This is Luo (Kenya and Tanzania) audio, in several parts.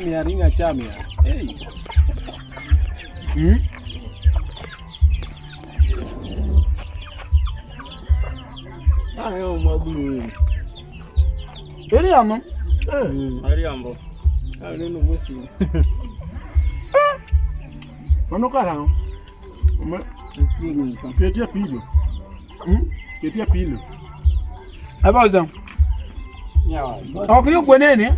miya ring'o acham ya. Hey. Ayo maburu. Iriambo. Ariambo. Aneno mosi. Mano karang'o? Ketie pilo. Ketie pilo. Aboza. Ok ni kwenene.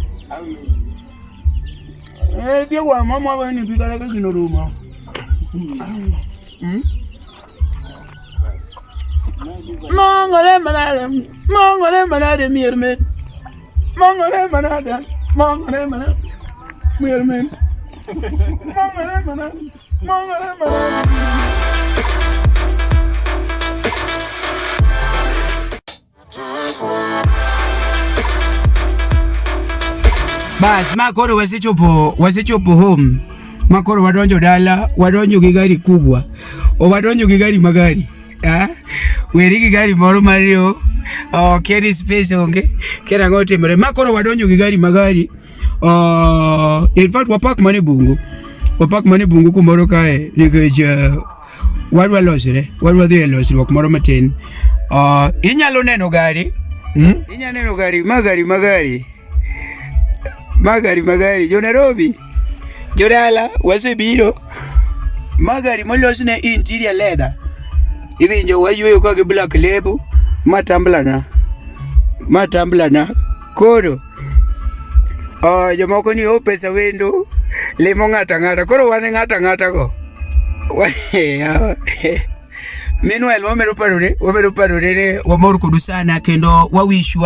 Eh, tie kwa mama wa ni bikara ka gino ruma. Mongore manade, mongore manade mier men. Mongore manade, mongore manade mier men. Mongore manade, mongore manade. Bas, ma koro wasechopo home. Ma koro wadonjo dala, wadonjo gi gari kubwa. O wadonjo gi gari magari. Ah? Weri gi gari moro mario. Oh, keri space onge. Kera ang'o timore. Ma koro wadonjo gi gari magari. Oh, in fact wapak mane bungu. Wapak mane bungu kumoro kae nikech wadwa losre, wadwa dhi e losruok moro matin. Inyalo neno gari. Inyalo neno gari, ma gari magari. Ma gari magari, jo Nairobi. Jodala, wasebiro. Ma gari molos ne interior leather. Iwinjo wayueyo ka gi black label, ma tumbler na. Ma tumbler na. Koro jomoko ni o pesa wendo limo ng'ato ang'ata. Koro wan e ng'ato ang'ata go. Meanwhile, wamedo parore ni wamor kodu sana kendo wa wish you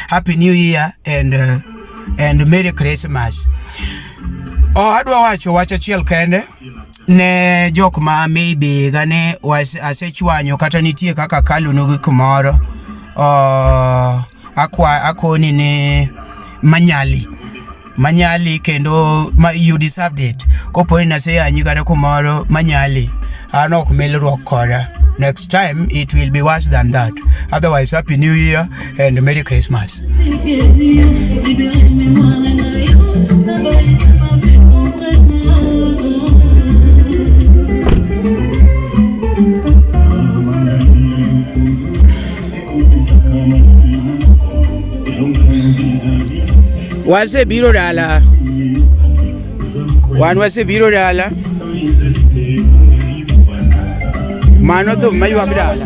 happy new year and merry Christmas. Oh, adwa wacho wach achiel kende ne jok ma maybe gane asechwanyo kata nitie kaka kalonu gi kumoro. Akwa akoni ni manyali manyali kendo ma, you deserved it. Kopo ni naseyanyi kata kumoro manyali, an ok milruok koda. Next time it will be worse than that. Otherwise, happy new year and merry Christmas. Wasebiro dala. Wan wasebiro dala. Mano thum maywak dala.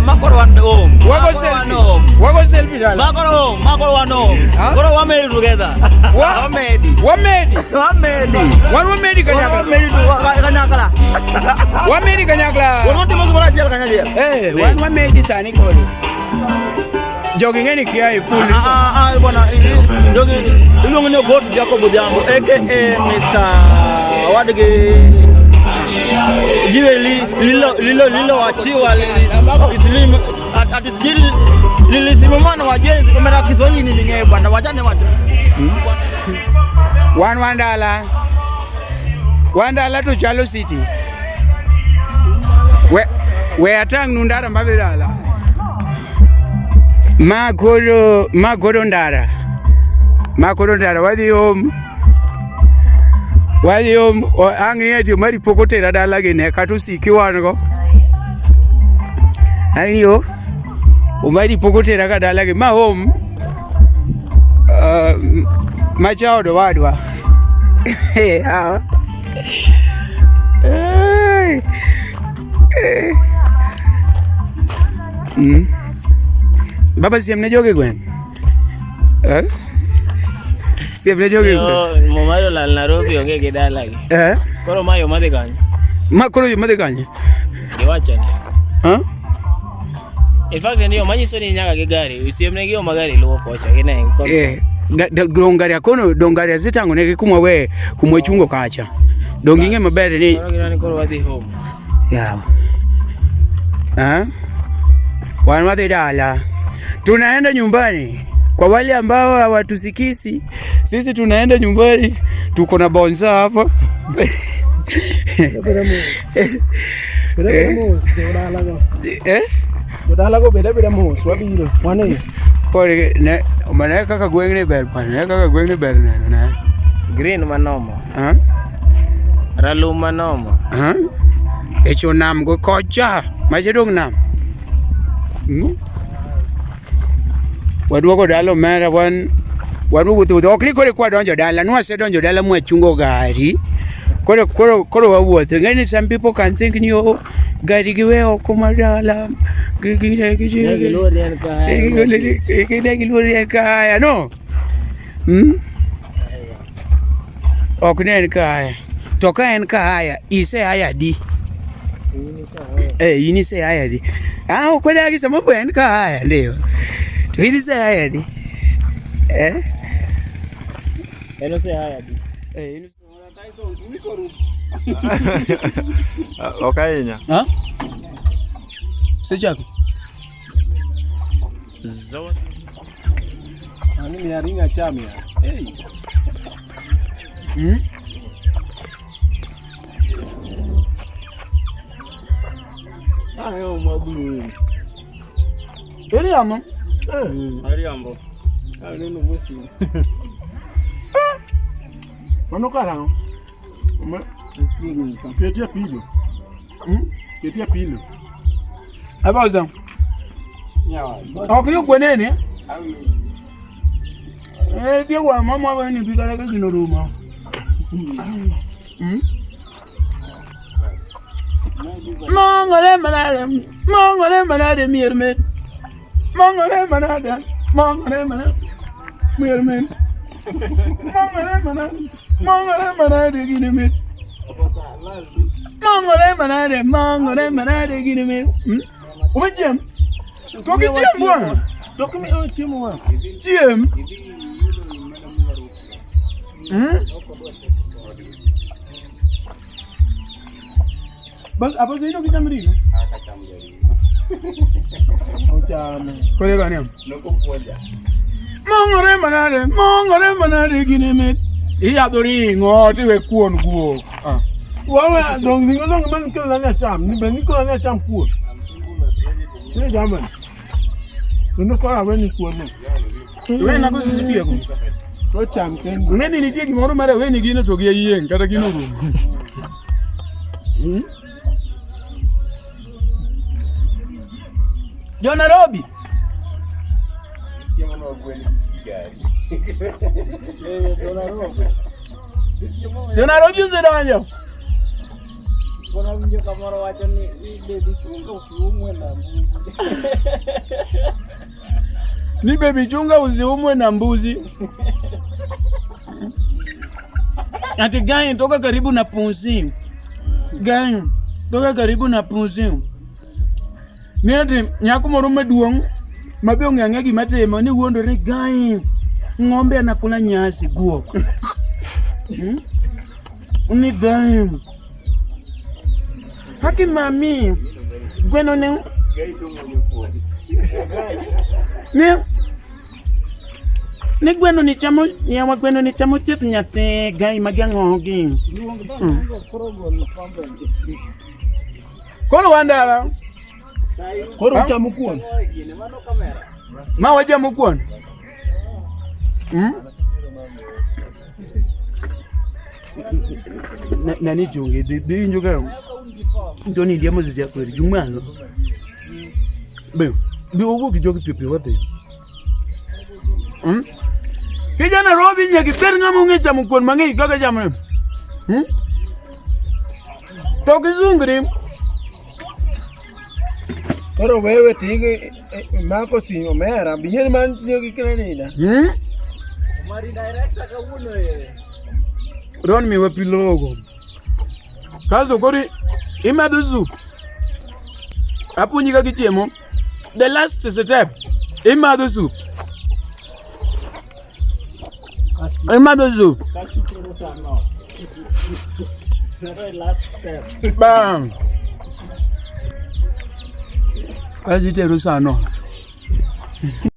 Makoro wan home. Wago Makoro wan selfie. home. Wago selfie dala. Makoro home. Makoro wan home. Huh? Koro wamedi together. Wamedi. Wamedi. Wamedi. Wan wamedi Koro kanyakla. wamedi kanyakla. Wamedi kanyakla. Wan watimo gimoro achiel kanyachiel. Eh, wan wamedi sani koro. Jogi ng'eni kia e full. Ah, ah, bwana, jogi iluongo ni Ogot Jacob Odhiambo aka Mr. Wadgi jiwe lilo lilo lilo wachiwa ati sijui lilisimama na wajenzi kamera Kiswahili ni ning'e bwana, wachane watu. Wan wandala. Wandala to Chalo City. We atang' nu ndara madhi dala. Ma koro ndara. Ma koro ndara wadhi home. Wadhi home ang' ni ati mari pok otera dala gi ne kata osiki wan go. Ang' ni o Omari pok otera ka dala gi ma home. Macha od owadwa. Ah. Eh. Eh. Baba siem ne jogi gweng'. Eh? Siem ne jogi gweng'. Yo, Momaro lal Nairobi onge gi dalagi. Eh? Koro ma yo madhi kanye? Ma koro yo madhi kanye? Giwacho ni. Huh? In fact, en yo manyiso ni nyaka gi gari. Siemnegi yo ma gari luwo kocha gine. Eh, dong gari akono dong gari asetang'o negi kuma we kuma chungo kacha. Dong ing'e maber ni Koro gineno ni koro wadhi home. Yawa. Eh? Wan wadhi dala. Tunaenda nyumbani. Kwa wale ambao hawatusikisi, sisi tunaenda nyumbani. Tuko na bonza hapa. Eh? Jodala go beda beda mos wabiro wane. Koro ne mana kaka gweng'ni ber bwana, ne kaka gweng'ni ber neno ne. Green manomo. Ha? Ralum manomo. Ha? Echo nam go kocha. Mache dong nam. Hmm? Waduogo dala omera wan wan wuotho wuotho ok ni koro kwa donjo dala nwasedonjo dala mwachungo gari koro koro koro wawuotho ng'eni some people can think ni oh, gari giwe oko mar dala gi gi gi gi Ne giluor ni en ka. gi giluor ni en kaya no hmm? Ok ne en kaya to ka en kaya ise aya di eh in ise aya di ah ok wadagi sama bo en kaya ndio to in ise aya di eh En osehaya di. eh in Ok ahinya. ha sechako Zo. Ani mi aringa cham ya. Hey. hmm? Ah, yo mabulu. Iriamo. Ariambo. Ah, neno gosi. Mano karang'o? Ketie pilo. Ketie pilo. Abaza. Ok ni kwenene. Eh, tie kwa mama wa ni bikara ka gino ruma. Hmm? Mongore manade, mongore manade mier men. Mongore manade, mongore manade mier men. Mongore manade, mongore manade gine men. Mongore manade, mongore manade gine men. Hmm? Ome chiem. To ki chiem bwana. To kimi o chiemo wa. Chiem. Hmm? Bas apo sino kicham ring'o? Ochame. Kore gani? Mongore manade, mongore manade gine mit. Iyadho ring'o tiwe kuon guok. Ah. Wawe dong ring'o dong man kelo na cham, ni be ni kelo na cham kuon. Ni cham. Kendo koro awe ni kuon no. Wena ko sitieko. To cham kendo. Ng'eni nitie gimoro mar aweni gino to gi ayieng' kata gino orumo. Jo Nairobi. Jo Nairobi osedonjo. Koro awinjo kamoro wacho ni baby chunga usiumwe na mbuzi. Ni baby chunga usiumwe na mbuzi. Ati gai toka karibu na pusi. Gai toka karibu na pusi. Ni ati nyako moro maduong' ma be ong'e ang'e gima timo ni wuondore ni gai ng'ombe anakula nyasi guok. Hmm? Ni gai. Haki mami gweno ne ne ni gweno ni chamo yawa gweno ni chamo thieth nyathi gai magi ang'o gi. Koro wan dala Koro uchamo kuon. ma wachamo kuon. Hmm? Nani jungi dhi winjo ka to ni ndiemo zizi akweri jung malo. Be bi owuok gi jogi piyo piyo wadhi. Hmm? Kijana Nairobi nyaka ibed ng'ama ong'e chamo kuon mang'eny kaka chamo ni. Hmm? To kisungri Koro wewe tigi mako simu omera, binyeni man tiyo gi kredida. Hmm? Ron miwa pi logo. Kasto koro imadho soup. Apuonji kaka ichiemo. The last step, imadho soup. Imadho soup. Last step. Bam. Kasto itero sano.